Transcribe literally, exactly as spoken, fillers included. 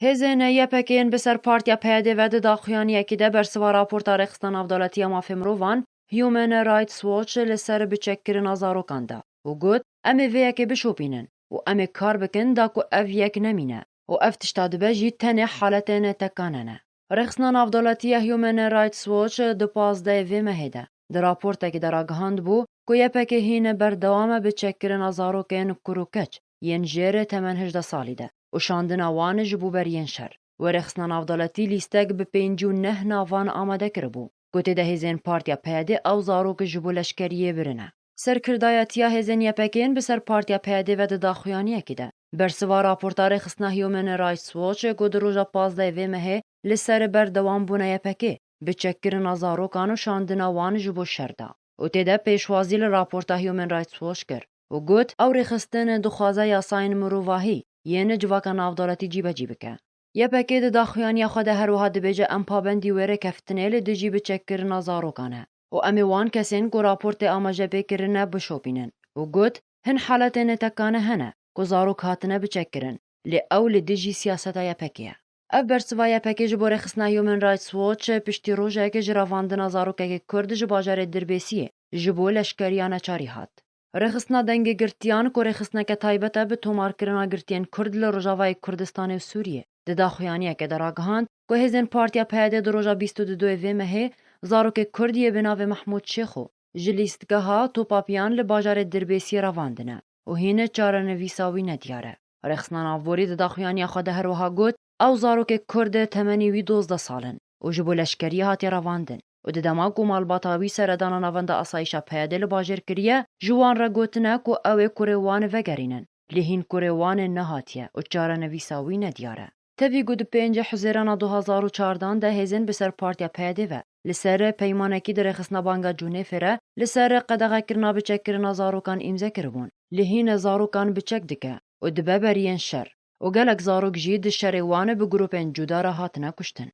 Hêzên Y P K'ên bi ser Partiya P Y D'ê ve di daxuyaniyekî de bersiva raporta Rêxistina Navdewletî ya Mafê Mirovan, Human Rights Watch, li ser biçekkirina zarokan da û got, "Em ê vê yekê bişopînin û em ê kar bikin da ku ev yek nemîne û ev tişta dibe jî tenê haletên tekane ne." Rêxistina Navdewletî ya Human Rights Watch di pazdehê vê mehê de di raportekê de ragihandibû ku Y P K hîn berdewam e bi çekkirina zarokên kur û keç yên jêr temen hejdeh salî de û şandina wan ji bo beriyên şer. Wê Rêxistina Navdewletî lîstek bi pêncî û neh navan amade kiribû ku tê de hêzên Partiya P Y D ew zarok ji bo leşkeriyê birine. Serkirdayetiya hêzên Y P K'ên bi ser Partiya P Y D ve di daxuyaniyekî de bersiva raporta Rêxistina Human Rights Watch ku di roja pazdehê vê mehê li ser berdewambûna Y P K bi çekkirina zarokan û şandina wan ji bo şer da û tê de pêşwazî li raporta Human Rights Watch kir û got, ew rêxistin dixwaze yasayên mirovahî yên civaka navdewletî cîbecî bike. Y P K di daxuyaniya xwe de her wiha dibêje, em pabendî wê rêkeftinê li dijî biçekkirina zarokan e û em ê wan kesên ku raportê amaje pê kirine bişopînin û got, hin haletên netekane hene ku zarok hatine biçekkirin, lê ew li dijî siyaseta Y P K ye. Ev bersiva Y P K ji bo rêxistina Human Rights Watch piştî rojek ji revandina zarokekê Kurd ji bajarê Dirbêsiyê ji bo leşkeriya neçarî hat. Rêxistina Dengê Girtiyan ku rêxistineke taybet e bi tomarkirina girtiyên Kurd li Rojavayê Kurdistanê û Sûriyê di daxuyaniyekê de ragihand ku hêzên Partiya P Y D di roja bîst û duê vê mehê zarokê Kurd yê bi navê Mehmûd Şêxo ji lîstgeha Topapiyan li bajarê Dirbêsiyê revandine û hîn çarenivîsa wî nediyar e. Rêxistina Navborî di daxuyaniya xwe de her wiha got, ew zarokê Kurd e temenî wî dozdeh sal in û ji bo leşkeriyê hatiye revandin û di dema ku malbata wî seredana Navenda Asayîşa P Y D li bajêr kiriye, ji wan re gotine ku ew ê kurê wan vegerînin, lê hîn kurê wan ê nehatiye û çarenivîsa wî nediyar e. Tevî ku di pêncê Huzêrana du hazar û çardan de hêzên bi ser Partiya P Y D ve li ser peymanekî di Rêxistina Banga Cûnêfê re li ser qedexekirina biçekkirina zarokan îmze kiribûn, lê hîn zarokan biçek dike û dibe beriyên şer û gelek zarok jî di şerê wan bi grûpên cuda re hatine kuştin.